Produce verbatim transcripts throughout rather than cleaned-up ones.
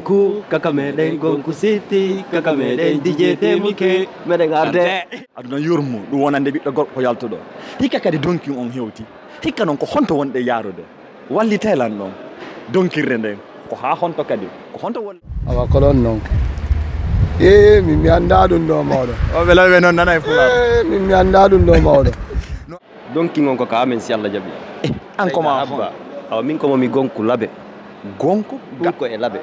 Ku kaka meɗen gonku siti, kaka meɗen dijete muke, meɗen arde. Aduna yurmu, ɗum wonande ɓiɗɗo gorko ko yaltuɗo. Hikka kadi donkin on hewti. Hikka noon ko honto wonɗe yaarude? Wallitee lan ɗon. Donkirde nden, ko haa honto kadi? Ko honto won? Awa ko ɗon non. Ee, min mi anndaa ɗum ɗo mawɗo. O ɓe lawi ɓe noon nana e Pulaar. Ee, min mi anndaa ɗum ɗo mawɗo. Donkin on ko ka amen si Allah jaɓi. Eh, an ko ma Habba. Awa min ko mo mi gonku labe. Gonku? Ɗum ko e labe.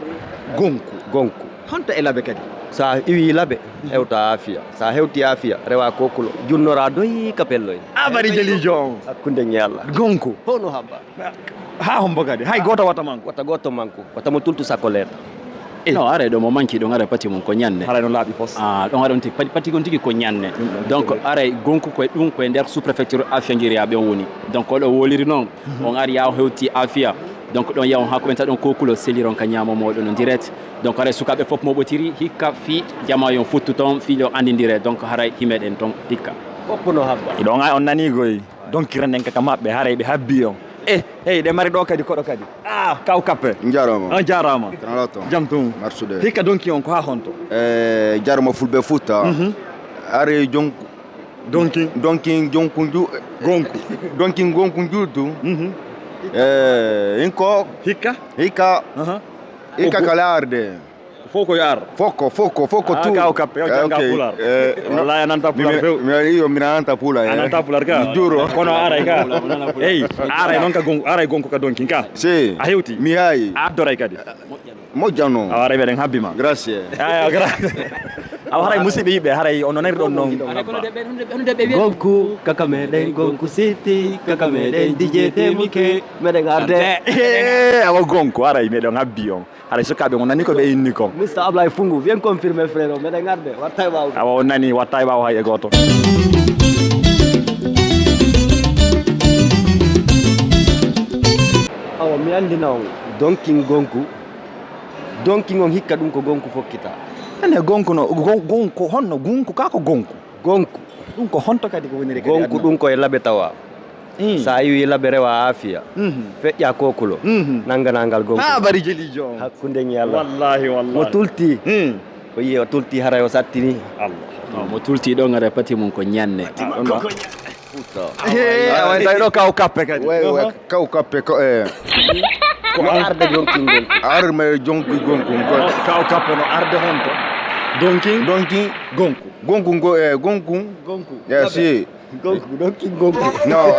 Gonku? Gonku. Honto e labe kadi? Sa iwi labe, hewta aafiya. Sa hewti aafiya, rewa kokulo. Junnora doyi ka pelloy. A bari jelijo on. Hakkunde ñe Allah. Gonku? Hono Habba. Ha hombo kadi? Hay goto wata manku. Wata goto manku. Wata mo tultu sakko leeta. Eh. No, aray ɗo mo manki ɗon aray pati mum ko ñanne. Haray no laaɓi pos. Ah, ɗon aray on tigi pati, pati on tigi ko ñanne. Ɗum ɗon Donc, ko aray gonku koye ɗum koye nder sous-préfecture Afia Njiriya ɓe woni. Donc, oɗo woliri noon. On ari yaw hewti Afia. Donc, ɗon yaw ha ko ɓenta ɗon kokulo seliron ka ñaamo moɗon no direct. Donc, aray sukaaɓe fof mo ɓotiri hikka fi jama yon futtu toon fi ɗo andindire. Donc, haray himeɗen toon hikka. Fof no Habba. Ɗon ay on nani goy. Donkira nden kaka maɓɓe haray ɓe habbi on. Eh, hey, ɗe mari ɗo kadi koɗo kadi. Ah, kaw kappe. Njarama. On jarama. Tanalato. Jam tum. Marsude. Hikka donki on ko ha honto? Eh, jarama fulɓe futta. Mhm. Are jon Donkin. Donkin jonku ju Gonku. Donkin gonku juutu. Mhm. Eh, inko Hikka? Hikka. Aha. Hikka Ogu- kala arde. Fof ko yo ar. Foko, foko, foko Ah, tu. Kaw kappe, o Eh, janga ok. Pular. Eh, no- Wallahi, a nanta Pular Mi- few. mi- Iyo, mi nanta Pular. A nanta Pular ka? Mi juro. Kono aray ka? Eyi, aray noon ka gonku, aray gonku ka donkin ka? Si. A hewti? Mi hayi. A addoray kadi? Moƴƴano. Awa aray meɗen habbi ma. Grazie. Ayo, gra- Awa haray musidɓe yiɓɓe, haray on noniri ɗon noon. Gonku, kaka meɗen, gonku siti, kaka meɗen, dijete muke, meɗen arde. Eh, awa gonku, aray meɗen habbi on. Haray sukaaɓe on nani ko ɓe inni kon. Mister Ablaye Fungu, bien confirmé, frérot. Meɗen arde, watta e ɓaawo. Awa, on nani, watta e ɓaawo hay e gooto. Awa, mi anndina on, donkin gonku. Donkin on hikka ɗum ko gonku fokkita. Ene gonku no, gon-, gonku honno? Gonku ka ko gonku? Gonku. Ɗum ko honto kadi ko woniri kadi Gonku aduna? Ɗum ko e laɓe tawa. Mm. Sa yiwi laɓe rewa aafiya. Mhm. Feƴƴa kokulo. Mhm. Nanga nangal gonku. Ha bari jelijo on. Hakkunde ñi Allah. Wallahi, wallahi. Mo tulti. Mm. O yiye o tulti haray o sattini. Allah. No, mo tulti ɗo ngara pati mum ko ñanne. Pati makko ko ñanne. Futa. Eh, awa tawi ɗo kaw kappe kadi. Way, way, Aha. kaw kappe ko, eh. Ko arde jonki gonku. Ar me jonki gonku. Ko kaw kappe no arde honto? Donkin? Donkin? Gonku. Gonku ngo, eh, gonku. Gonku. Yeah, Kappe. si. Gonku, donkin gonku. No.